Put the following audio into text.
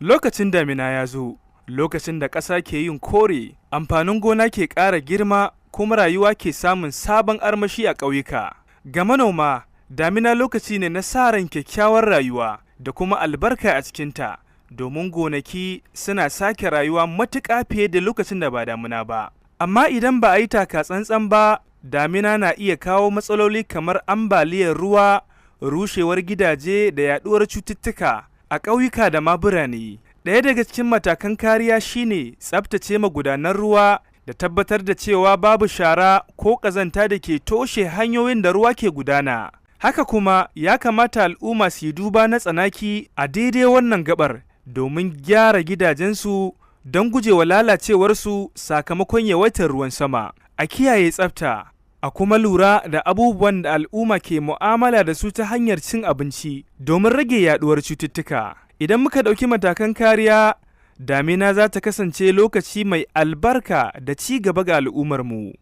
Lokacin damina ya zo, lokacin da ƙasa ke yin kore, amfanin gona ke ƙara girma kuma rayuwa ke samun sabon armashi a ƙauyuka. Ga manoma, damina lokaci ne na sa ran kyakkyawar rayuwa da kuma albarka a cikinta, domin gonaki suna sake rayuwa matuƙa fiye da lokacin da ba damina ba. Amma idan ba a yi taka tsantsan ba, damina na iya kawo matsaloli kamar ambaliyar ruwa, rushewar gidaje da yaɗuwar cututtuka a ƙauyuka da ma birane. Ɗaya daga cikin matakan kariya shine tsaftace magudanan ruwa da tabbatar da cewa babu shara ko ƙazanta da ke toshe hanyoyin da ruwa ke gudana. Haka kuma ya kamata al'umma su yi duba na tsanaki a daidai wannan gabar domin gyara gidajensu don gujewa lalacewarsu sakamakon yawaitar ruwan sama. A kiyaye tsafta, a kuma lura da abubuwan da al'umma ke mu'amala da su ta hanyar cin abinci domin rage yaduwar cututtuka. Idan muka ɗauki matakan kariya, damina za ta kasance lokaci mai albarka da ci gaba ga al'ummarmu.